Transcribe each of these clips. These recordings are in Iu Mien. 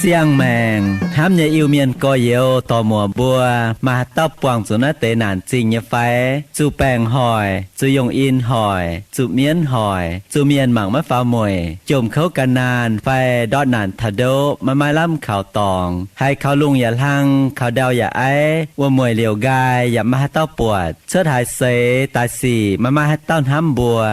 Siang-maengc hnamv nyei Iu-Mienh gorx-youz dorc-muoc mbuo, maaih haaix dauh buangh zuqc naaiv deix naanc zingh nyei fai? Zuqc baengc hoic, zuqc yongh in hoic, zuqc mienv hoic, zuqc mienh mangc maiv faaux mueic, jomc kouv gan naanh fai ndortv naanc taux ndoqv maiv maaih lamh kaux dorngx, haiz kaux lungh yaac hlang, kaux ndau yaac aiv, wuom-mueic liouc nqaai yaac maiv maaih haaix dauh buatc, cuotv haaix seix daaih sic maiv maaih haaix dauh hnamv mbuo,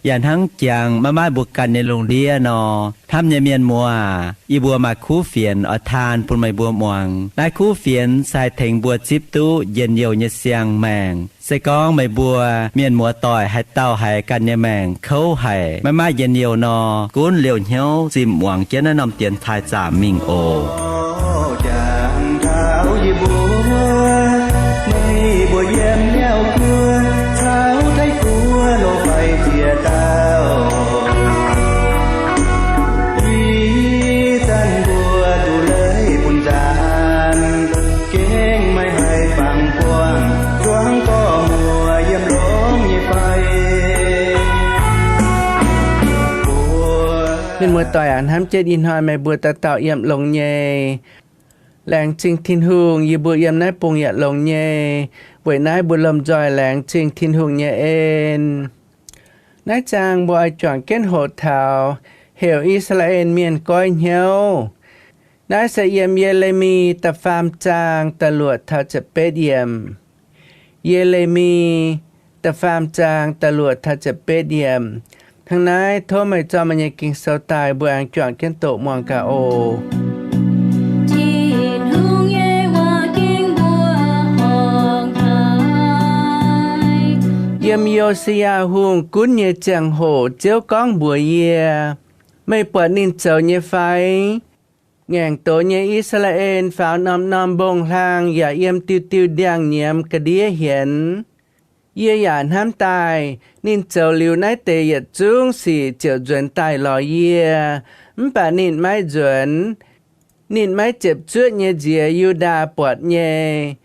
yaac hnangv jangx maiv maaih mbuo ganh nyei lungh ndiev nor. Hnamv nyei mienh muoz, yie mbuo maaih kuv fienx oix taan bun meih mbuo muangx. Naaiv kuv fienx se haih tengx mbuo zipv duqv njien-youh nyei siang-maengc. Se gorngv meih mbuo mienh muoz-doic haaix dauh haiz ganh nyei maengc kouv haic, maiv maaih njien-youh nor, gunv liouh hnyouv zimh muangx jienv naaiv norm dienx taaih zaamc mingh oc. Mienh muoz-doic aac, hnamv jienv ih hnoi meih mbuo dauh dauh yiem longx nyei. Laengz zingh Tin-Hungh, yie mbuo yiem naaiv bung yaac longx nyei. Weic naaiv mbuo lomh nzoih laengz zingh Tin-Hungh nyei en. Naaiv zaang mbuo oix juangc jienv hoqc taux heuc I^saa^laa^en Mienh goiv hnyouv. Naaiv se yiem Ye^le^mi da'faam zaang da'luoqc taux ziepc betv yiemc. Ye^le^mi da'faam zaang da'luoqc taux ziepc betv yiemc. Hnangv naaiv tov meih zorqv meih nyei Ging-Sou daaih, mbuo aengx juangc jienv doqc muangx gaax oc. Tin-Hungh nyei waac ging mbuo horngc haic. Yiem Yo^si^yaa Hungh gunv nyei ziangh hoc Ziouv gorngv mbuox yie, Meih buatc ninh zoux nyei fai? Ngaengc doz nyei I^saa^laa^en faaux norm-norm mbong-hlaang yaac yiem diuh diuh ndiangx-nyiemz ga'ndiev hienx. Yie yaac hnamv daaih ninh zoux liuz naaiv deix yietc zungv sic ziouc nzuonx daaih lorz yie, mv baac ninh maiv nzuonx. Ninh maiv ziepc zuoqv nyei nziex Yu^ndaa buatc nyei.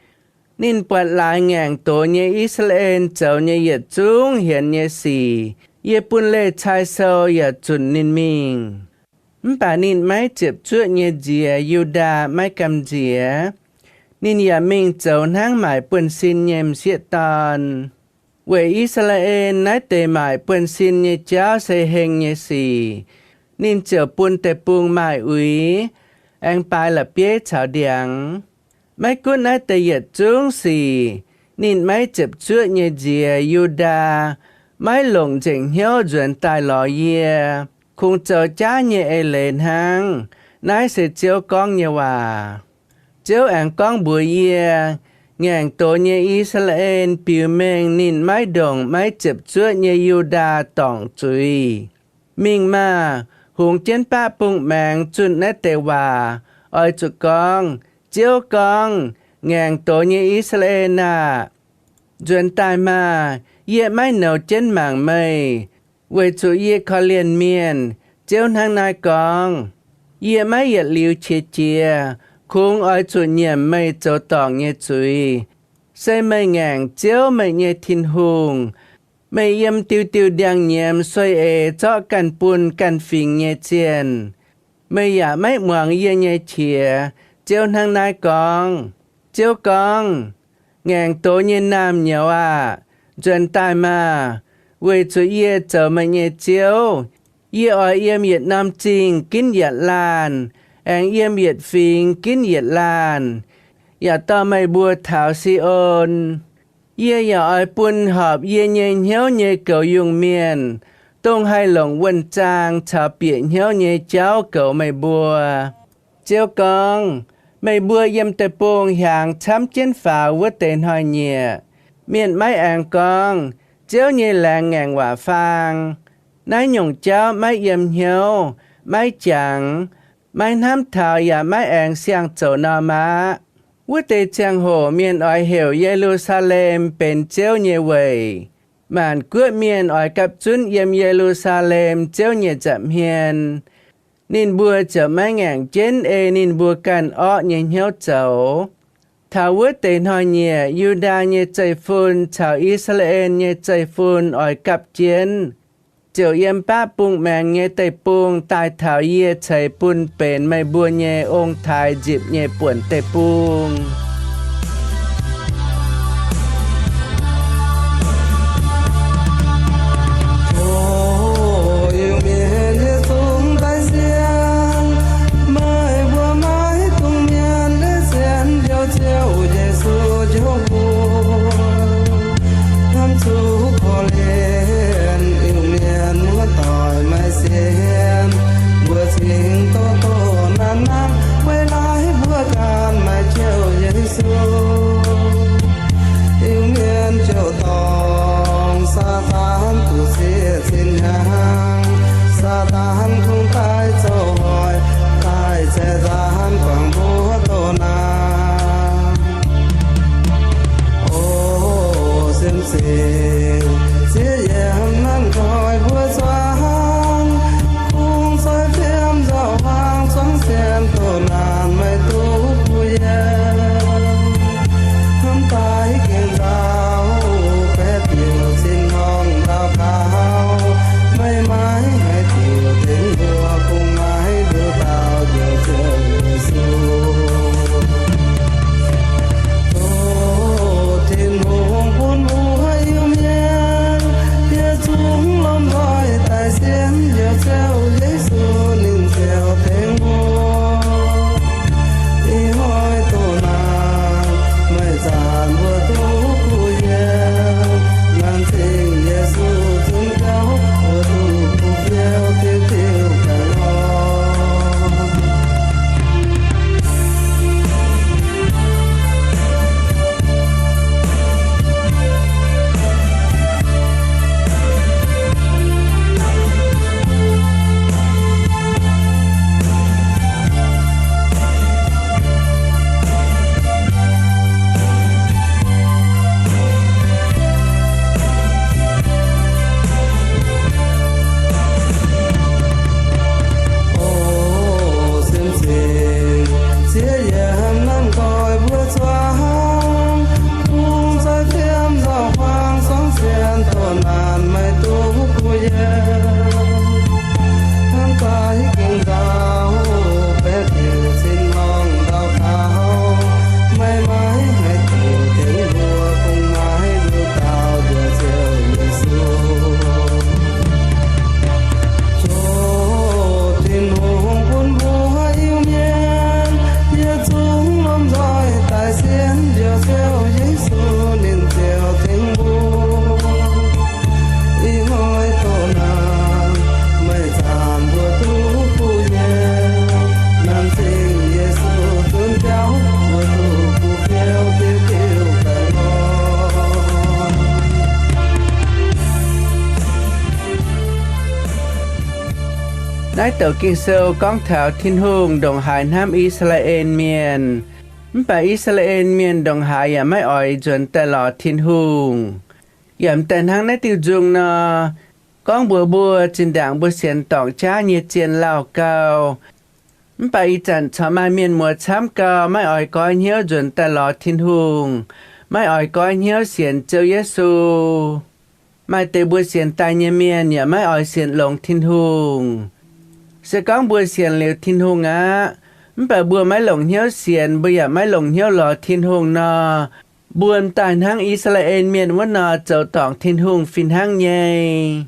Ninh buatc laaix ngaengc doz nyei I^saa^laa^en zoux nyei yietc zungv hienx nyei sic. Yie bun leih cai sou yaac zunc ninh mingh. Mv baac ninh maiv ziepc zuoqv nyei nziex Yu^ndaa maiv gamh nziex. Ninh yaac mingh zoux hnangv maaic buonv-sin nyei m'sieqv dorn. Weic I^saa^laa^en naaiv deix maaic buonv-sin nyei jauv se heng nyei sic, ninh ziouc bun deic-bung maaih uix, aengx baaix la'bieiv caux ndiangx. Maiv gunv naaiv deix yietc zungv sic, ninh maiv ziepc zuoqv nyei nziex Yu^ndaa maiv longc nzengc hnyouv nzuonx daaih lorz yie, kungx zoux jaav nyei eix leiz hnangv. Naaiv se Ziouv gorngv nyei waac. Ziouv aengx gorngv mbuox yie, Ngaengc doz nyei I^saa^laa^en biux mengh ninh maiv ndongc maiv ziepc zuoqv nyei Yu^ndaa dorngc zuiz. Mingh maah! Hungx jienv baqv bung-maengx zunh naaiv deix waac. Oix zuqc gorngv, Ziouv gorngv, Ngaengc doz nyei I^saa^laa^en aah! Nzuonx daaih maah! Yie maiv nouz jienv mangc meih, weic zuqc yie korv-lienh mienh. Ziouv hnangv naaiv gorngv, Yie maiv yietc liuz qiex jiez. Kungx oix zuqc nyiemc meih zoux dorngc nyei zuiz. Se meih ngaengc Ziouv, meih nyei Tin-Hungh. Meih yiem diuh diuh ndiangx-nyiemz sueih eix zorqv ganh bunh ganh fingx nyei zienh. Meih yaac maiv muangx yie nyei qiex. Ziouv hnangv naaiv gorngv. Ziouv gorngv, Ngaengc doz nyei naamh nyouz aah! Nzuonx daaih maah! Weic zuqc yie zoux meih nyei Ziouv. Yie oix yiem yietc norm zingh ginv yietc laanh, aengx yiem yietc fingx ginv yietc laanh, yaac dorh meih mbuo taux Si^on. Yie yaac oix bun horpc yie nyei hnyouv nyei goux yungh mienh, dongh haih longc wuonh zaang caux bieqc hnyouv nyei jauv goux meih mbuo. Ziouv gorngv, Meih mbuo yiem deic-bung hiaangx camv jienv faaux wuov deix hnoi-nyieqc, mienh maiv aengx gorngv, Ziouv nyei laengz ngaengc waac faang. Naaiv nyungc jauv maiv yiem hnyouv, maiv jangx, maiv hnamv taux yaac maiv aengx siang-zoux norm aqv. Wuov deix ziangh hoc mienh oix heuc Ye^lu^saa^lem benx Ziouv nyei weic. Maanc guoqv mienh oix gapv zunv yiem Ye^lu^saa^lem Ziouv nyei nza'hmien. Ninh mbuo ziouc maiv ngaengc jienv ei ninh mbuo ganh orqv nyei hnyouv zoux. Taux wuov deix hnoi-nyieqc, Yu^ndaa nyei zeiv-fun caux I^saa^laa^en nyei zeiv-fun oix gapv jienv, ziouc yiem baqv bung maengx nyei deic-bung daaih taux yie ceix bun benx meih mbuo nyei ong-taaix nzipc nyei buonc deic-bung. O Iu-Mienh yietc zungv daaih sienx, meih mbuo maiv dungx mienv leiz sienx njoux Ziouv Yesu njoux mbuo. Hnamv zuqc korv-lienh Iu-Mienh muoz-doic maiv sienx, mbuo cingx doz-doz naanc naanc weic laaix mbuo ganh maaih Ziouv Yesu. Iu-Mienh ziouc dorngc Saadaan duqv siev cin hnyangx. Saadaan kungx daaih zoux hoic, daaih zaeqv nzaanx guangc mbuo doz naanc. O sienx zingh ziex yiemc nanv koiv mbuo zuangx, kungx zoih fiem nzauh huaang zuangx sienx doz naanc maiv duqv kuh yiem. Hnamv daaih gengh nzauh baeqc diuc cin-hngorngh ndau gaux, meih maiv haih diuc tengx mbuo kungx maiv nduqc daauh njoux Ziouv Yesu. Tov Tin-Hungh bun mbuo Iu-Mienh yietc zungv lomh nzoih daaih sienx njoux Ziouv Yesu ninh ziouc tengx mbuo. Ih hnoi doz naanc maaih zanc mbuo duqv kuh yiem, laanh zingh Yesu zunc biauv mbuo duqv kuh biouv diuh diuh baengh orn. O sienx zingh ziex yiemc nanv koiv mbuo zuangx, kungx zoih fiem nzauh huaang zuangx sienx doz naanc maiv duqv kuh yiem. Hnamv daaih gengh nzauh baeqc diuc cin-hngorngh ndau gaux, meih maiv haih diuc tengx mbuo kungx maiv nduqc daauh njoux Ziouv Yesu. Tov Tin-Hungh bun mbuo Iu-Mienh yietc zungv lomh nzoih daaih sienx njoux Ziouv Yesu ninh ziouc tengx mbuo. Ih hnoi doz naanc maaih zanc mbuo duqv kuh yiem, laanh zingh Yesu zunc biauv mbuo duqv kuh biouv diuh diuh baengh orn. Naaiv douc Ging-Sou gorngv taux Tin-Hungh ndongc haaix hnamv I^saa^laa^en Mienh. Mv baac I^saa^laa^en Mienh ndongc haaix yaac maiv oix nzuonx daaih lorz Tin-Hungh. Yaac m'daaih hnangv naaiv diuh nzung nor, gorngv mbuox mbuo zinh ndaangc mbuo sienx dorngc jaav nyei zien lauh gau, mv baac ih zanc corc maaih mienh muoz camv gau maiv oix goiv hnyouv nzuonx daaih lorz Tin-Hungh, maiv oix goiv hnyouv sienx Ziouv Yesu. Maaih deix mbuo sienx daaih nyei mienh yaac maiv oix sienx longx Tin-Hungh. Se gorngv mbuo sienx liuz Tin-Hungh aqv, mv baac mbuo maiv longc hnyouv sienx, mbuo yaac maiv longc hnyouv lorz Tin-Hungh nor, mbuo m'daaih hnangv I^saa^laa^en Mienh wuov nor zoux dorngc Tin-Hungh fih hnangv nyei.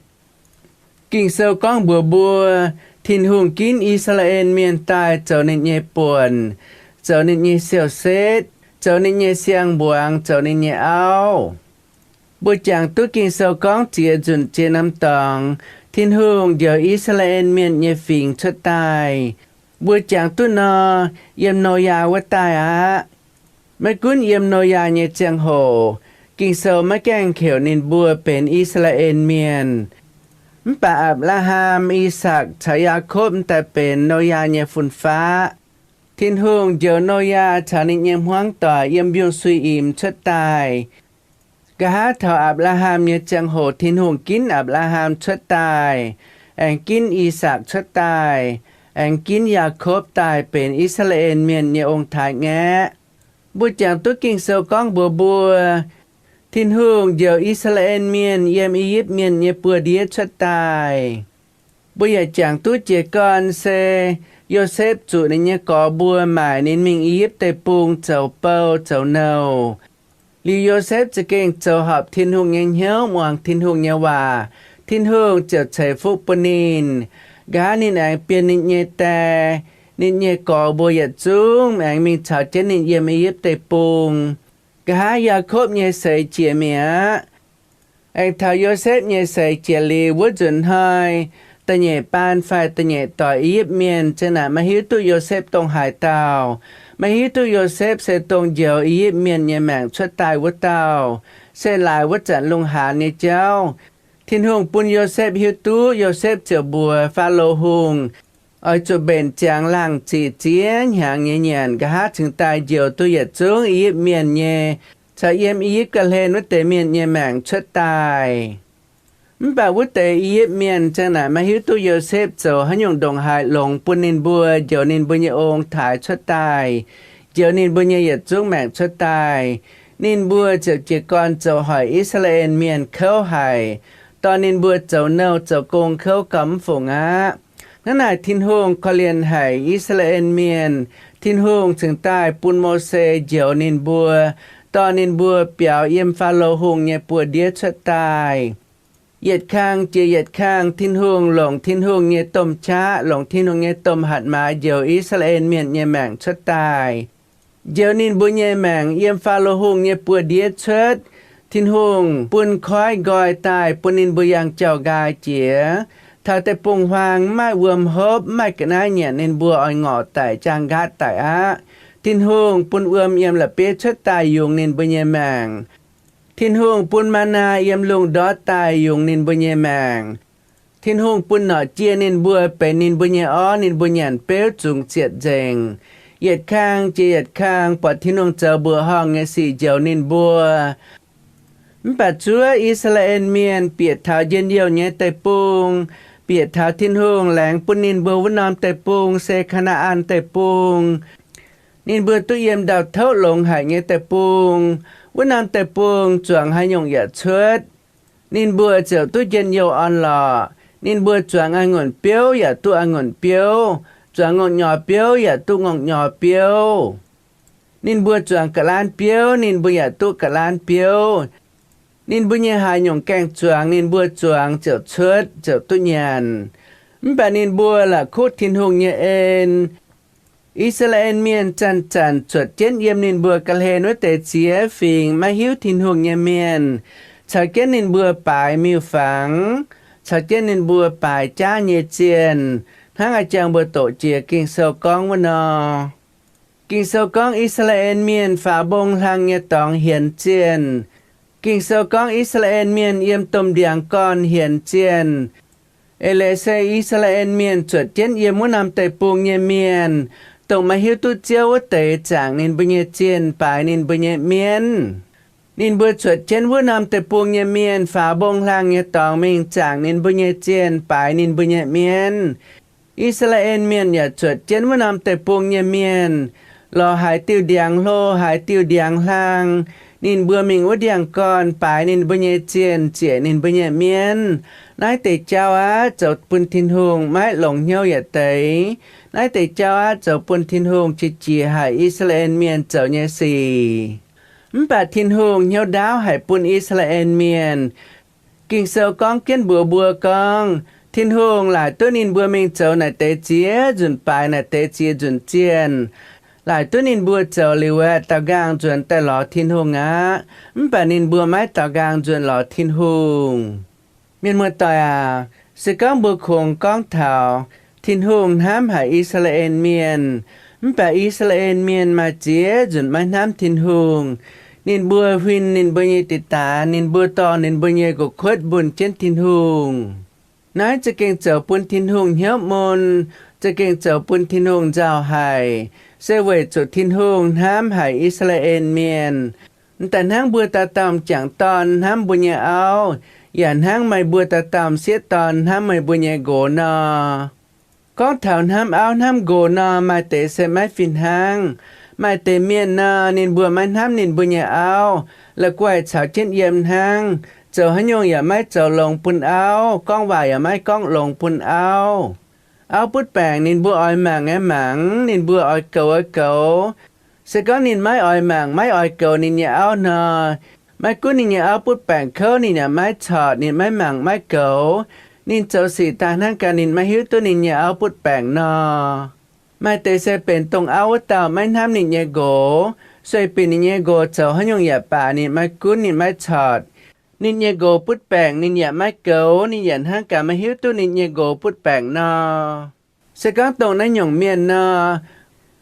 Ging-Sou gorngv mbuox mbuo, Tin-Hungh ginv I^saa^laa^en Mienh daaih zoux ninh nyei buonc, zoux ninh nyei siou-setv, zoux ninh nyei siang-mbuangz, zoux ninh nyei auv. Mbuo jangx duqv Ging-Sou gorngv ziex nzunc ziex norm dorngx, Tin-Hungh njoux I^saa^laa^en Mienh nyei fingx cuotv daaih. Mbuo jangx duqv nor, yiem Noyaa wuov daaih aqv. Maiv gunv yiem Noyaa nyei ziangh hoc, Ging-Sou maiv gaengh heuc ninh mbuo benx I^saa^laa^en Mienh. Mv baac Apc^laa^ham, I^sakc caux Yaakopv m'daaih benx Noyaa nyei fun-faqv. Tin-Hungh njoux Noyaa caux ninh nyei hmuangv doic yiem mbiungc-suiv imx cuotv daaih. Nqa'haav taux Apc^laa^ham nyei ziangh hoc Tin-Hungh ginv Apc^laa^ham cuotv daaih, aengx ginv I^sakc cuotv daaih. aengx ginv Yaakopv daaih benx I^saa^laa^en Mienh nyei ong-taaix-ngaeqv. Mbuo jangx duqv Ging-Sou gorngv mbuox mbuo, Tin-Hungh njoux I^saa^laa^en Mienh yiem I^yipv Mienh nyei buoz-ndiev cuotv daaih. Mbuo yaac jangx duqv jiez gorn se Yosepv zuqc ninh nyei gorx mbuo maaic ninh mingh I^yipv Deic-Bung zoux bou zoux nouh. Liuz Yosepv za'gengh zoux horpc Tin-Hungh nyei hnyouv, muangx Tin-Hungh nyei waac, Tin-Hungh ziouc ceix fuqv bun ninh. Nqa'haav ninh aengx bienh ninh nyei die, ninh nyei gorx mbuo yietc zungv aengx mingh caux jienv ninh yiem I^yipv Deic-Bung. Nqa'haav Yaakopv nyei seix jiex mi'aqv. Aengx taux Yosepv nyei seix jiex liuz wuov nzunc hnoi, da'nyeic baan fai da'nyeic doic I^yipv Mienh za'gengh naaic maiv hiuv duqv Yosepv dongh haaix dauh. Maiv hiuv duqv Yosepv se dongh njoux I^yipv Mienh nyei maengc cuotv daaih wuov dauh, se laaix wuov zanc lungh haanz nyei jauv. Tin-Hungh bun Yosepv hiuv duqv, Yosepv ziouc mbuox Faalo Hungh, oix zuqc mbenc ziangx laangh ziqc ziex hnyangx nyei nyanc, nqa'haav cingx daaih njoux duqv yietc zungv I^yipv Mienh nyei caux yiem I^yipv ga'hlen wuov deix mienh nyei maengc cuotv daaih. Mv baac wuov deix I^yipv Mienh za'gengh naaic maiv hiuv duqv Yosepv zoux haaix nyungc ndongc haaix longx bun ninh mbuo njoux ninh mbuo nyei ong-taaix cuotv daaih, njoux ninh mbuo nyei yietc zungv maengc cuotv daaih. Ninh mbuo ziouc jiez gorn zoux hoic I^saa^laa^en Mienh kouv haic, dorh ninh mbuo zoux nouh zoux gong kouv gauh mv fungc aqv. Hnangv naaic Tin-Hungh korv-lienh haic I^saa^laa^en Mienh. Tin-Hungh cingx daaih bun Mose njoux ninh mbuo, dorh ninh mbuo biaux yiem Faalo Hungh nyei buoz-ndiev cuotv daaih. Yietc kang jiex yietc kang, Tin-Hungh longc Tin-Hungh nyei domh qaqv, longc Tin-Hungh nyei domh hatc maaz njoux I^saa^laa^en Mienh nyei maengc cuotv daaih. Njoux ninh mbuo nyei maengc yiem Faalo Hungh nyei buoz-ndiev cuotv, Tin-Hungh bun koiv nqoi daaih bun ninh mbuo yangh jauv-nqaai jiex. Taux deic-bung-huaang mv maaih wuom hopv, mv maaih ga'naaiv nyanc, ninh mbuo oix ngorc daic, jaang nqaatv daic aqv. Tin-Hungh bun wuom yiem la'bieiv cuotv daaih yungz ninh mbuo nyei maengc. Tin-Hungh bun maa^naa yiem lungh ndortv daaih yungz ninh mbuo nyei maengc. Tin-Hungh bun norqc jiex ninh mbuo benx ninh mbuo nyei orv, ninh mbuo nyanc beuv zungx zietc nzengc. Yietc kang jiex yietc kang buatc Tin-Hungh zoux mbuoqc horngh nyei sic njoux ninh mbuo. Mv baac zuov I^saa^laa^en Mienh bieqc taux njien-youh nyei deic-bung, bieqc taux Tin-Hungh laengz bun ninh mbuo wuov norm deic-bung se Kaa^naa^an Deic-Bung. Ninh mbuo duqv yiem ndau-touv longx haic nyei deic-bung. Wuov norm deic-bung zuangx haaix nyungc yaac cuotv. Ninh mbuo ziouc duqv njien-youh orn-lorqc. Ninh mbuo zuangx a'ngunc biouv yaac duqv a'ngunc biouv, zuangx ngongh nyorx biouv yaac duqv ngongh nyorx biouv. Ninh mbuo zuangx ga'laanv biouv, ninh mbuo yaac duqv ga'laanv biouv. Ninh mbuo nyei haaix nyungc gaengh zuangx, ninh mbuo zuangx ziouc cuotv, ziouc duqv nyanc. Mv baac ninh mbuo la'kuqv Tin-Hungh nyei en. I^saa^laa^en Mienh zanc-zanc zuotc jienv yiem ninh mbuo ga'hlen wuov deix ziex fingx maiv hiuv Tin-Hungh nyei mienh, caux jienv ninh mbuo baaix miuc-fangx, caux jienv ninh mbuo baaix jaav nyei zienh, hnangv a'jang mbuo doqc jiex Ging-Sou gorngv wuov nor. Ging-Sou gorngv I^saa^laa^en Mienh faaux mbong hlang nyei dorngx hienx zienh. Ging-Sou gorngv I^saa^laa^en Mienh yiem domh ndiangx-gorn hienx zienh. Eix leiz se I^saa^laa^en Mienh zuotc jienv yiem wuov norm deic-bung nyei mienh, dongh maiv hiuv duqv Ziouv wuov deix zaangc ninh mbuo nyei zienh, baaix ninh mbuo nyei mienv. Ninh mbuo zuotc jienv wuov norm deic-bung nyei mienh faaux mbong hlang nyei dorngx mingh zaangc ninh mbuo nyei zienh, baaix ninh mbuo nyei mienv. I^saa^laa^en Mienh yaac zuotc jienv wuov norm deic-bung nyei mienh, lorz haaix diuh ndiangx-hlo, haaix diuh ndiangx-hlang. Ninh mbuo mingh wuov ndiangx-gorn baaix ninh mbuo nyei zienh, ziec ninh mbuo nyei mienv. Naaiv deix jauv aqv, zoux bun Tin-Hungh maiv longx hnyouv yietc deix. Naaiv deix jauv aqv, zoux bun Tin-Hungh qiex jiez haic I^saa^laa^en Mienh zoux nyei sic. Mv baac Tin-Hungh hnyouv ndaauv haic bun I^saa^laa^en Mienh. Ging-Sou gorngv jienv mbuox mbuo gorngv, Tin-Hungh laaic duqv ninh mbuo mingh zoux naaic deix ziex nzunc baaix naaic deix ziex nzunc zienh. Laaic duqv ninh mbuo zoux liuz aeqv, daaux nqaang nzuonx daaih lorz Tin-Hungh aqv. Mv baac ninh mbuo maiv daaux nqaang nzuonx lorz Tin-Hungh. Mienh muoz-doic aac, se gorngv mbuo kungx gorngv taux Tin-Hungh hnamv haic I^saa^laa^en Mienh, mv baac I^saa^laa^en Mienh maaih ziex nzunc maiv hnamv Tin-Hungh. Ninh mbuo huin ninh mbuo nyei diqc daax, ninh mbuo dorh ninh mbuo nyei nqox-kuotv mbunh jienv Tin-Hungh. Naaiv za'gengh zoux bun Tin-Hungh hnyouv mun, za'gengh zoux bun Tin-Hungh nzauh haic, se weic zuqc Tin-Hungh hnamv haic I^saa^laa^en Mienh. M'daaih hnangv mbuo dauh dauh m'jangc dorn hnamv mbuo nyei auv, yaac hnangv meih mbuo dauh dauh m'sieqv dorn hnamv meih mbuo nyei nqox nor. Gorngv taux hnamv auv hnamv nqox nor, maaih deix se maiv fih hnangv. Maaih deix mienh nor, ninh mbuo maiv hnamv ninh mbuo nyei auv, la'guaih caux jienv yiem hnangv, zoux haaix nyungc yaac maiv zoux longx bun auv, gorngv waac yaac maiv gorngv longx bun auv. Auv butv baengc ninh mbuo oix mangc nyei mangc, ninh mbuo oix goux nyei goux. Se gorngv ninh maiv oix mangc maiv oix goux ninh nyei auv nor, maiv gunv ninh nyei auv butv baengc kouv, ninh yaac maiv corc, ninh maiv mangc maiv goux. Ninh zoux sic daaih hnangv gaax ninh maiv hiuv duqv ninh nyei auv butv baengc nor. Maaih deix se benx dongh auv wuov dauh maiv hnamv ninh nyei nqox, sueih binc ninh nyei nqox zoux haaix nyungc yaac baac ninh maiv gunv ninh maiv corc. Ninh nyei nqox butv baengc ninh yaac maiv goux, ninh yaac hnangv gaax maiv hiuv duqv ninh nyei nqox butv baengc nor. Se gorngv dongh naaiv nyungc mienh nor,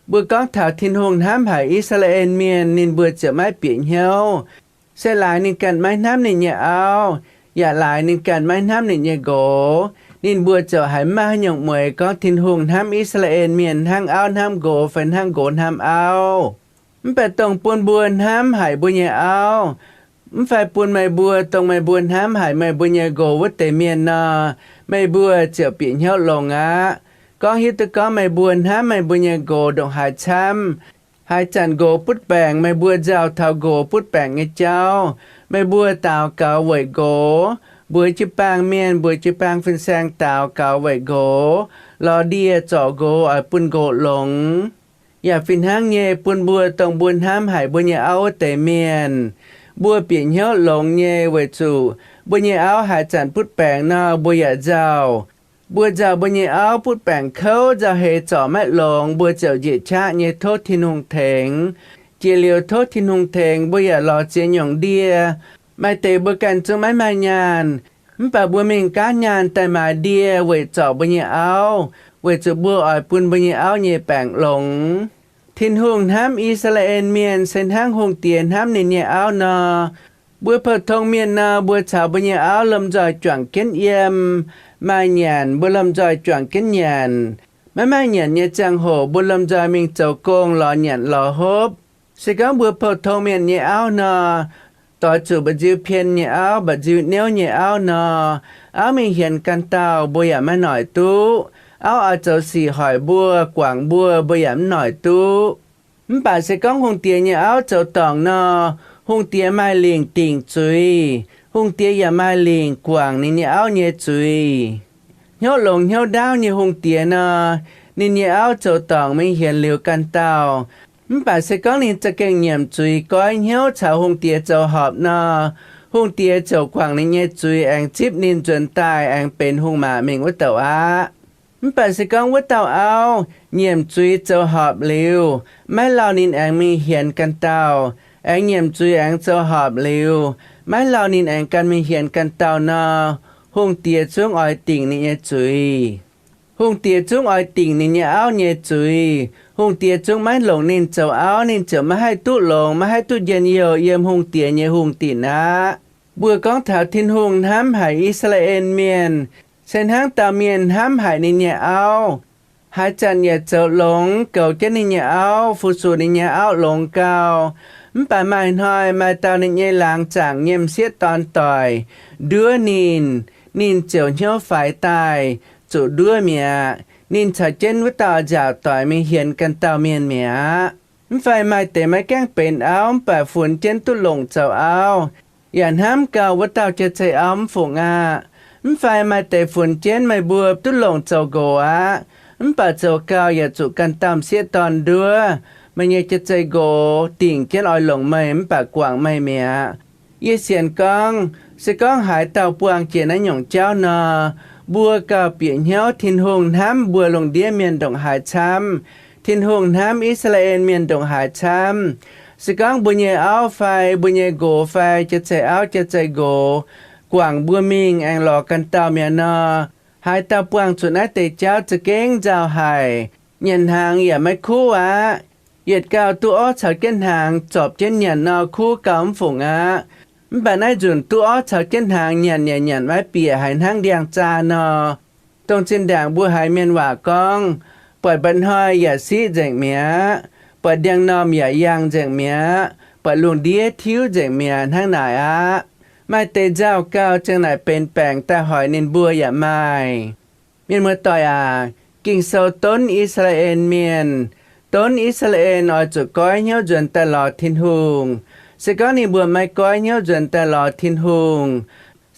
mbuo gorngv taux Tin-Hungh hnamv haic I^saa^laa^en Mienh, ninh mbuo ziouc maiv bieqc hnyouv. Se laaix ninh ganh maiv hnamv ninh nyei auv, yaac laaix ninh ganh maiv hnamv ninh nyei nqox, ninh mbuo ziouc haiz maiv maaih haaix nyungc mueiz gorngv Tin-Hungh hnamv I^saa^laa^en Mienh hnangv auv hnamv nqox fai hnangv nqox hnamv auv. Mv baac dongh bun mbuo hnamv haic mbuo nyei auv, mv fai bun meih mbuo, dongh meih mbuo hnamv haic meih mbuo nyei nqox wuov deix mienh nor, meih mbuo ziouc bieqc hnyouv longx aqv. Gorngv hiuv duqv gorngv meih mbuo hnamv meih mbuo nyei nqox ndongc haaix camv, haaix zanc nqox butv baengc meih mbuo nzauh taux nqox butv baengc nyei jauv, meih mbuo daux gaux weic nqox, mbuox jiu-baang mienh, mbuox jiu-baang fin-saeng daux gaux weic nqox, lorz ndie zorc nqox oix bun nqox longx. Yaac fih hnangv nyei bun mbuo, dongh mbuo hnamv haic mbuo nyei auv wuov deix mienh, mbuo bieqc hnyouv longx nyei weic zuqc mbuo nyei auv haaix zanc butv baengc nor mbuo yaac nzauh. Mbuo nzauh mbuo nyei auv butv baengc kouv, nzauh heix zorc maiv longx, mbuo ziouc njiec qaqv nyei tov Tin-Hungh tengx. Jiex liuz tov Tin-Hungh tengx mbuo yaac lorz ziex nyungc ndie. Maaih deix mbuo ganh zungv maiv maaih nyaanh, mv baac mbuo mingh gaanv nyaanh daaih maaiz ndie weic zorc mbuo nyei auv, weic zuqc mbuo oix bun mbuo nyei auv nyei baengc longx. Tin-Hungh hnamv I^saa^laa^en Mienh se hnangv hungh diex hnamv ninh nyei auv nor. Mbuo pou-tong mienh nor, mbuo caux mbuo nyei auv lomh nzoih juangc jienv yiem. Maaih nyanc mbuo lomh nzoih juangc jienv nyanc. Maiv maaih nyanc nyei ziangh hoc mbuo lomh nzoih mingh zoux gong lorz nyanc lorz hopv. Se gorngv mbuo pou-tong mienh nyei auv nor, doix zuqc mba'nziu pien nyei auv, mba'nziu niouv nyei auv nor, auv mingh hienx ganh dauh mbuo yaac maiv noic duqv. Auv oix zoux sic hoic mbuo, guangc mbuo, mbuo yaac mv noic duqv. Mv baac se gorngv hungh diex nyei auv zoux dorngc nor, hungh diex maaih lingc dingc zuiz, hungh diex yaac maaih lingc guangc ninh nyei auv nyei zuiz. Hnyouv longx hnyouv ndaauv nyei hungh diex nor, ninh nyei auv zoux dorngc mingh hienx liuz ganh dauh. Mv baac se gorngv ninh za'gengh nyiemc zuiz goiv hnyouv caux hungh diex zoux horpc nor, hungh diex ziouc guangc ninh nyei zuiz aengx zipv ninh nzuonx daaih aengx benx hungh maac mingh wuov douc aqv. Mv baac se gorngv wuov dauh auv nyiemc zuiz zoux horpc liuz, maiv lauh ninh aengx mingh hienx ganh dauh, aengx nyiemc zuiz aengx zoux horpc liuz, maiv lauh ninh aengx ganh mingh hienx ganh dauh nor, hungh diex zungv oix dingc ninh nyei zuiz. Hungh diex zungv oix dingc ninh nyei auv nyei zuiz. Hungh diex zungv maiv longc ninh zoux auv, ninh ziouc maiv haih duqv longx, maiv haih duqv njien-youh yiem hungh diex nyei hungh dinc aqv. Mbuo gorngv taux Tin-Hungh hnamv haic I^saa^laa^en Mienh, se hnangv dauh mienh hnamv haic ninh nyei auv. Haaix zanc yaac zoux longx, goux jienv ninh nyei auv, fu-sux ninh nyei auv longx gau. Mv baac maaih hnoi maaih dauh ninh nyei laangz zaangc nyei m'sieqv dorn doic nduov ninh, ninh ziouc hnyouv faix daaih, zuqc nduov mi'aqv. Ninh caux jienv wuov dauh nziaauc doic mingh hienx ganh dauh mienh mi'aqv. Mv fai maaih deix maiv gaengh benx auv, mv baac funx jienv duqv longc zoux auv, yaac hnamv gau wuov dauh jiex zei auv mv fungc aqv. Mv fai maaih deix funx jienv meih mbuo duqv longc zoux nqox aqv, mv baac zoux gau yaac zuqc ganh dauh m'sieqv dorn nduov, meih nyei jiex zei nqox dingc jienv oix longc meih mv baac guangc meih mi'aqv. Yie sienx gorngv, se gorngv haaix dauh buangh jiex naaiv nyungc jauv nor, mbuo gauh bieqc hnyouv Tin-Hungh hnamv mbuo lungh ndiev mienh ndongc haaix camv, Tin-Hungh hnamv I^saa^laa^en mienh ndongc haaix camv. Se gorngv mbuo nyei auv fai mbuo nyei nqox fai jiex zei auv jiex zei nqox guangc mbuo mingh aengx lorz ganh dauh mi'aqv nor, haaix dauh buangh zuqc naaiv deix jauv za'gengh nzauh haic, nyanc hnaangx yaac maiv kuv aqv. Yietc gauh duqv orv caux jienv hnaangx zorpc jienv nyanc nor, kuv gauh mv fungc aqv. Mv baac naaiv nzunc duqv orv caux jienv hnaangx nyanc yaac nyanc maiv bieqc, haiz hnangv ndiangx-zaa nor. Dongh zinh ndaangc mbuo haiz mienh waac gorngv, buatc mba'hnoi yaac siqv nzengc mi'aqv, buatc ndiangx-normh yaac yangh nzengc mi'aqv, buatc lungh ndiev tiuv nzengc mi'aqv, hnangv naaic aqv. Maaih deix nzauh gauh ziang naaic benx baengc daaih hoic ninh mbuo yaac maaih. Mienh muoz-doic aac, Ging-Sou donv I^saa^laa^en Mienh, donv I^saa^laa^en oix zuqc goiv hnyouv nzuonx daaih lorz Tin-Hungh. Se gorngv ninh mbuo maiv goiv hnyouv nzuonx daaih lorz Tin-Hungh,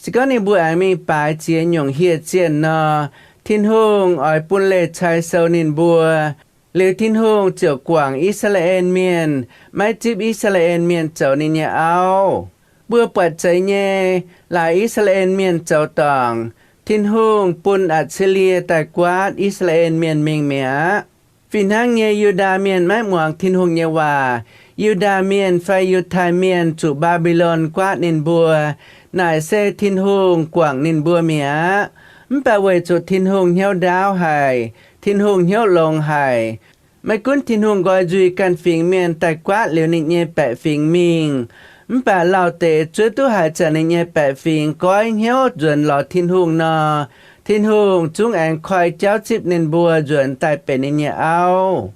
se gorngv ninh mbuo aengx mingh baaix ziex nyungc hieh zienh nor, Tin-Hungh oix bun leih cai sou ninh mbuo. Liuz Tin-Hungh ziouc guangc I^saa^laa^en Mienh, maiv zipv I^saa^laa^en Mienh zoux ninh nyei auv. Mbuo buatc zeiz nyei, laaix I^saa^laa^en Mienh zoux dorngc, Tin-Hungh bun Atc^si^lie daaih guaatv I^saa^laa^en Mienh mingh mi'aqv. Fih hnangv nyei, Yu^ndaa Mienh maiv muangx Tin-Hungh nyei waac. Yu^ndaa Mienh fai Yiutai Mienh zuqc Mbaa^mbi^lon guaatv ninh mbuo. Naaic se Tin-Hungh guangc ninh mbuo mi'aqv. Mv baac weic zuqc Tin-Hungh hnyouv ndaauv haic, Tin-Hungh hnyouv longx haic, maiv gunv Tin-Hungh nqoi nzuih ganh fingx mienh daaih guaatv liuz ninh nyei baeqc fingx mingh, mv baac lauh deix zuov duqv haaix zanc ninh nyei baeqc fingx goiv hnyouv nzuonx lorz Tin-Hungh nor, Tin-Hungh zungv aengx koi jauv zipv ninh mbuo nzuonx daaih benx ninh nyei auv.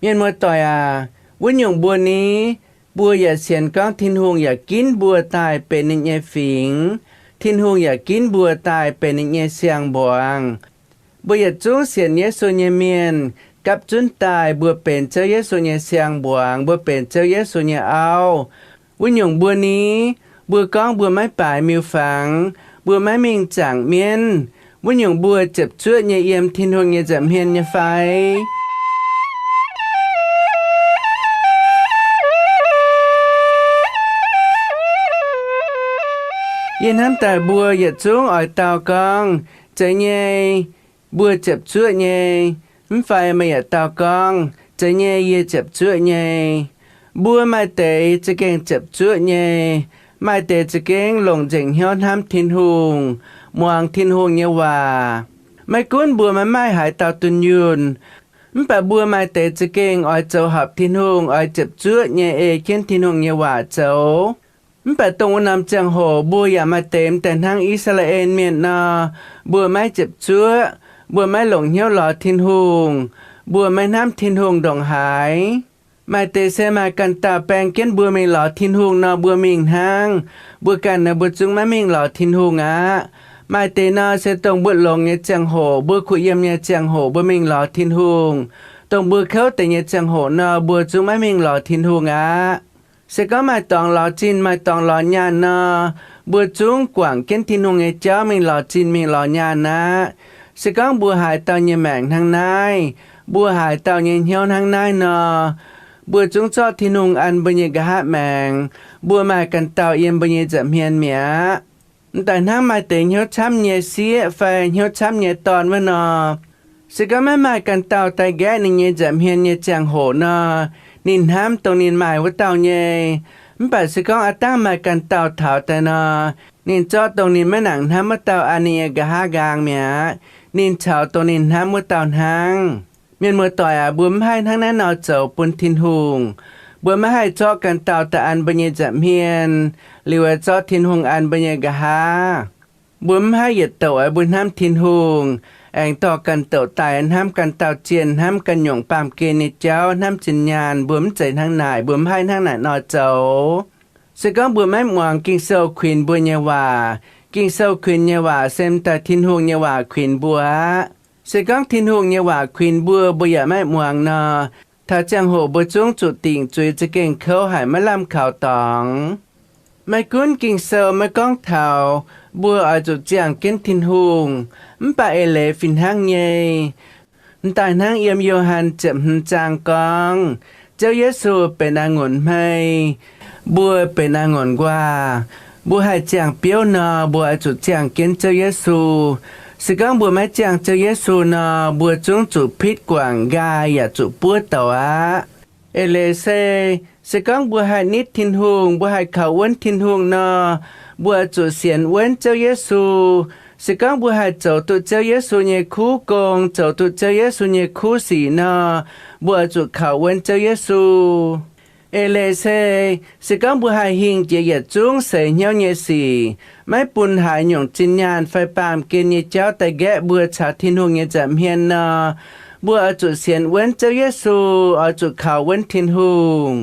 Mienh muoz-doic aac, wuov nyungc mbuo ni, mbuo yaac sienx gorngv Tin-Hungh yaac ginv mbuo daaih benx ninh nyei fingx. Tin-Hungh yaac ginv mbuo daaih benx ninh nyei siang-mbuangz. Mbuo yietc zungv sienx Yesu nyei mienh gapv zunv daaih mbuo benx Ziouv Yesu nyei siang-mbuangz, mbuo benx Ziouv Yesu nyei auv. Wuov nyungc mbuo ni, mbuo gorngv mbuo maiv baaix miuc-fangx, mbuo maiv mingh zaangc mienv, wuov nyungc mbuo ziepc zuoqv nyei yiem Tin-Hungh nyei nza'hmien nyei fai? Yie hnamv daaih mbuo yietc zungv oix dau gorngv, Zeiz nyei, mbuo ziepc zuoqv nyei. Mv fai meih yaac dau gorngv, Zeiz nyei, yie ziepc zuoqv nyei. Mbuo maaih deix za'gengh ziepc zuoqv nyei, maaih deix za'gengh longc nzengc hnyouv hnamv Tin-Hungh, muangx Tin-Hungh nyei waac. Maiv gunv mbuo maiv maaih haaix dauh dunh yunh, mv baac mbuo maaih deix za'gengh oix zoux horpc Tin-Hungh, oix ziepc zuoqv nyei ei jienv Tin-Hungh nyei waac zoux. Mv baac dongh wuov norm ziangh hoc mbuo yaac maaih deix m'daaih hnangv I^saa^laa^en Mienh nor, mbuo maiv ziepc zuoqv, mbuo maiv longc hnyouv lorz Tin-Hungh, mbuo maiv hnamv Tin-Hungh ndongc haaix. Maaih deix se maaih ganh dauh baeng jienv mbuo mingh lorz Tin-Hungh nor, mbuo mingh hnangv. Mbuo ganh nor, mbuo zungv maiv mingh lorz Tin-Hungh aqv. Maaih deix nor se dongh mbuo longx nyei ziangh hoc, mbuo kuh yiem nyei ziangh hoc, mbuo mingh lorz Tin-Hungh. Dongh mbuo kouv deix nyei ziangh hoc nor, mbuo zungv maiv mingh lorz Tin-Hungh aqv. Se gorngv maaih dorngx lorz zinh, maaih dorngx lorz nyaanh nor, mbuo zungv guangc jienv Tin-Hungh nyei jauv mingh lorz zinh mingh lorz nyaanh aqv. Se gorngv mbuo haaix dauh nyei maengc hnangv naaiv, mbuo haaix dauh nyei hnyouv hnangv naaiv nor, mbuo zungv zorqv Tin-Hungh an mbuo nyei nqa'haav maengx, mbuo maaih ganh dauh yiem mbuo nyei nza'hmien mi'aqv. M'daaih hnangv maaih deix hnyouv camv nyei sieqv fai hnyouv camv nyei dorn wuov nor, se gorngv maiv maaih ganh dauh daaih nqaeqv ninh nyei nza'hmien nyei ziangh hoc nor, ninh hnamv dongh ninh maaih wuov dauh nyei. Mv baac se gorngv aav dangh maaih ganh dauh taux daaih nor, ninh zorqv dongh ninh maiv nangc hnamv wuov dauh an ninh nyei nqa'haav nqaang mi'aqv. Ninh caux dongh ninh hnamv wuov dauh hnangv. Mienh muoz-doic aac, mbuo mv haih hnangv naaiv nor zoux bun Tin-Hungh. Mbuo maiv haih zorqv ganh dauh daaih an mbuo nyei nza'hmien, liuz aeqv, zorqv Tin-Hungh an mbuo nyei nqa'haav. Mbuo mv haih yietc douc aeqv, mbuo hnamv Tin-Hungh, aengx dorh ganh douc daaih hnamv ganh dauh zienh, hnamv ganh nyungc baamh gen nyei jauv, hnamv zinh nyaanh. Mbuo mv zeiz hnangv naaic, mbuo mv haih hnangv naaic nor zoux. Se gorngv mbuo maiv muangx Ging-Sou kuinx mbuo nyei waac, Ging-Sou kuinx nyei waac se m'daaih Tin-Hungh nyei waac kuinx mbuo aqv. Se gorngv Tin-Hungh nyei waac kuinx mbuo, mbuo yaac maiv muangx nor, taux ziangh hoc mbuo zungv zuqc dingc zuiz za'gengh kouv haic, maiv lamh kaux dorngx. Maiv gunv Ging-Sou maiv gorngv taux mbuo oix zuqc ziangh jienv Tin-Hungh, mv baac eix leiz fih hnangv nyei. M'daaih hnangv yiem Yo^han ziepc hmz zaang gorngv, Ziouv Yesu benx a'ngunc hmei, mbuo benx a'ngunc nquaah. Mbuo haih ziangh biouv nor, mbuo oix zuqc ziangh jienv Ziouv Yesu. Se gorngv mbuo maiv ziangh Ziouv Yesu nor, mbuo zungv zuqc pitv guangc nqaai yaac zuqc buov douc aqv. Eix leiz se, se gorngv mbuo haih nitv Tin-Hungh, mbuo haih kaux wuonv Tin-Hungh nor, mbuo oix zuqc sienx wuonv Ziouv Yesu. Se gorngv mbuo haih zoux duqv Ziouv Yesu nyei kuv gong, zoux duqv Ziouv Yesu nyei kuv sic nor, mbuo oix zuqc kaux wuonv Ziouv Yesu. Eix leiz se, se gorngv mbuo haih hingh jiex yietc zungv seix hnyouv nyei sic, maiv bun haaix nyungc zinh nyaanh fai baamh gen nyei jauv daaih nqaeqv mbuo caux Tin-Hungh nyei nza'hmien nor, mbuo oix zuqc sienx wuonv Ziouv Yesu, oix zuqc kaux wuonv Tin-Hungh.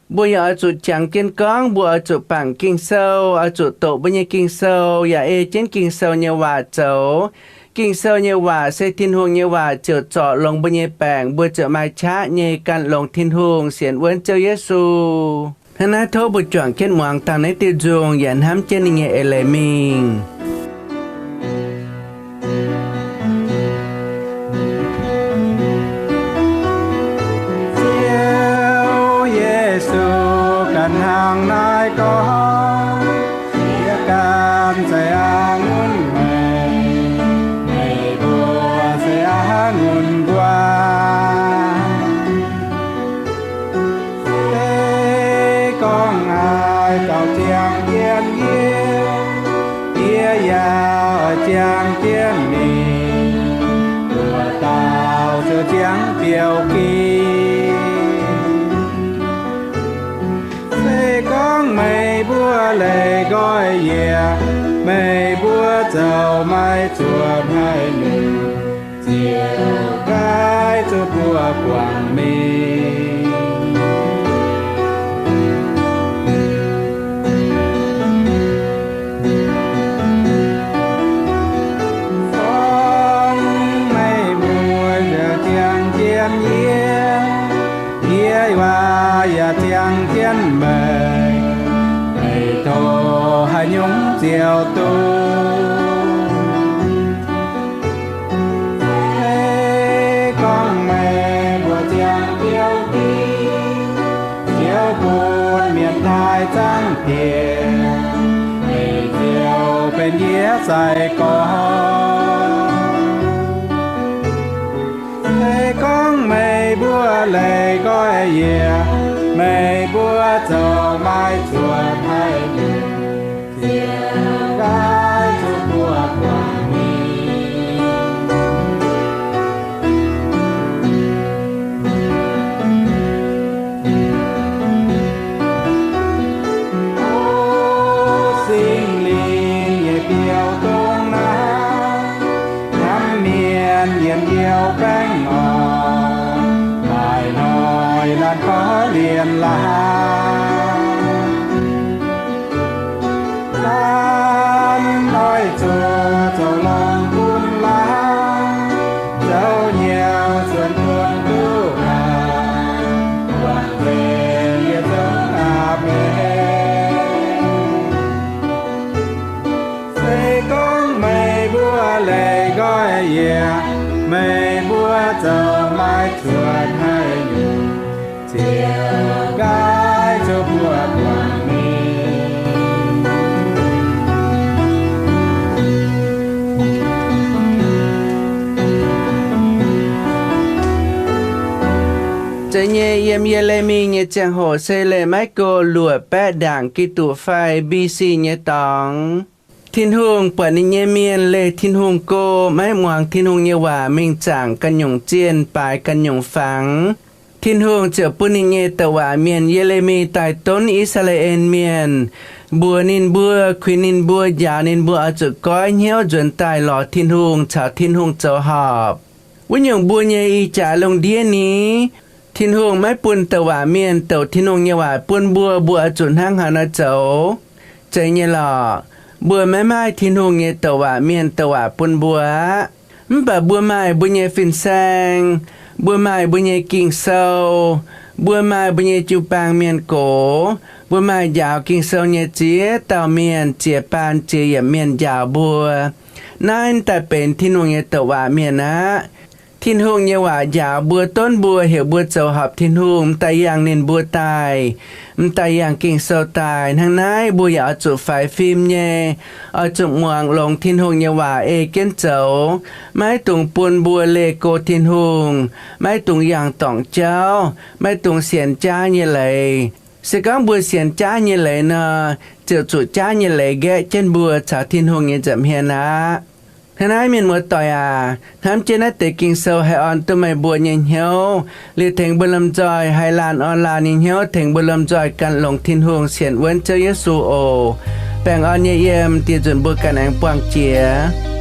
Mbuo yaac oix zuqc jangx jienv gorngv, mbuo oix zuqc bangc Ging-Sou, oix zuqc doqc mbuo nyei Ging-Sou, yaac ei jienv Ging-Sou nyei waac zoux. Ging-Sou nyei waac se Tin-Hungh nyei waac ziouc zorc longx mbuo nyei baengc, mbuo ziouc maaih qaqv nyei gan longx Tin-Hungh, sienx wuonv Ziouv Yesu. Hnangv naaiv tov mbuo juangc jienv muangx dangh naaiv diuh nzung yaac hnamv jienv ninh nyei eix leiz mingh. Ziouv Yesu ganh hnangv naaiv gorngv, Yie ganh zeiz a'ngunc meih, meih mbuo se a'ngunc nquaah. Se gorngv haaix dauh ziangh jienv yie, yie yaac oix ziangh jienv ninh, wuov dauh ziouc ziangh biouv ging. Se gorngv meih mbuo leih nqoi yie, meih mbuo zoux maiv zuotc haaix nyungc, ziouc nqaai zuqc mbuo guangc mingh. Gorngv meih mbuo yaac ziangh jienv yie, yie yaac ziangh jienv meih, meih tov haaix nyungc ziouc duqv. Se gorngv meih mbuo ziangh biouv ging, ziouc bun mienh taaih zangv diex, meih ziouc benx yie sai-gorx. Se gorngv meih mbuo leih nqoi yie, meih mbuo zoux maiv zuotc haaix nyungc, ziouc nqaai zuqc mbuo guangc mingh. O Singx Lingh nyei biouv dongh naaiv, hnamv mienh yiem biouv baengh orn, maaih noic laanh korv-lienh laangz. Laanh noic zuqc zoux longx bun laangz, zoux hnyouv zuonx bun duqv haic, buatc nzengc yietc zungv aqc mengh. Se gorngv meih mbuo leih nqoi yie, meih mbuo zoux maiv zuotc haaix nyungc, ziouc nqaai zuqc mbuo guangc mingh. Zeiz nyei, yiem Ye^le^mi nyei ziangh hoc se leih maiv go luoqc baeqv ndaangc Giduc fai B C nyei dorngx. Tin-Hungh buatc ninh nyei mienh leih Tin-Hungh go, maiv muangx Tin-Hungh nyei waac, mingh zaangc ganh nyungc zienh, baaix ganh nyungc fangx. Tin-Hungh ziouc bun ninh nyei douc waac mienh, Ye^le^mi, daaih donv I^saa^laa^en Mienh, mbuox ninh mbuo, kuinx ninh mbuo, njaaux ninh mbuo oix zuqc goiv hnyouv nzuonx daaih lorz Tin-Hungh, caux Tin-Hungh zoux horpc. Wuov nyungc mbuo nyei ih jaax lungh ndiev ni, Tin-Hungh maiv bun douc waac mienh douc Tin-Hungh nyei waac bun mbuo, mbuo oix zuqc hnangv haaix nor zoux? Zeiz nyei lorqc. Mbuo maiv maaih Tin-Hungh nyei douc waac mienh douc waac bun mbuo aqv. Mv baac mbuo maaih mbuo nyei fin-saeng, mbuo maaih mbuo nyei Ging-Sou, mbuo maaih mbuo nyei jiu-baang mienh gox, mbuo maaih njaaux Ging-Sou nyei ziex dauh mienh, ziex baan ziex yiemc mienh njaaux mbuo. Naaiv daaih benx Tin-Hungh nyei douc waac mienh aqv. Tin-Hungh nyei waac njaaux mbuo, donv mbuo, heuc mbuo zoux horpc Tin-Hungh, m'daaih yangh ninh mbuo daaih, m'daaih yangh Ging-Sou daaih. Hnangv naaiv mbuo yaac oix zuqc faix fim nyei, oix zuqc muangx longx Tin-Hungh nyei waac ei jienv zoux. Maiv dungx bun mbuo leih go Tin-Hungh, maiv dungx yangh dorngc jauv, maiv dungx sienx jaav nyei leiz. Se gorngv mbuo sienx jaav nyei leiz nor, ziouc zuqc jaav nyei leiz nqaeqv jienv mbuo caux Tin-Hungh nyei nza'hmien aqv. Hnangv naaiv, mienh muoz-doic aac, hnamv jienv naaiv deix Ging-Sou haih orn duqv meih mbuo nyei hnyouv, liuz tengx mbuo lomh nzoih haih laanh orn laanh nyei hnyouv, tengx mbuo lomh nzoih gan longx Tin-Hungh, sienx wuonv Ziouv Yesu oc. Baengh orn nyei yiem, dieh nzunc mbuo ganh aengx buangh jiex.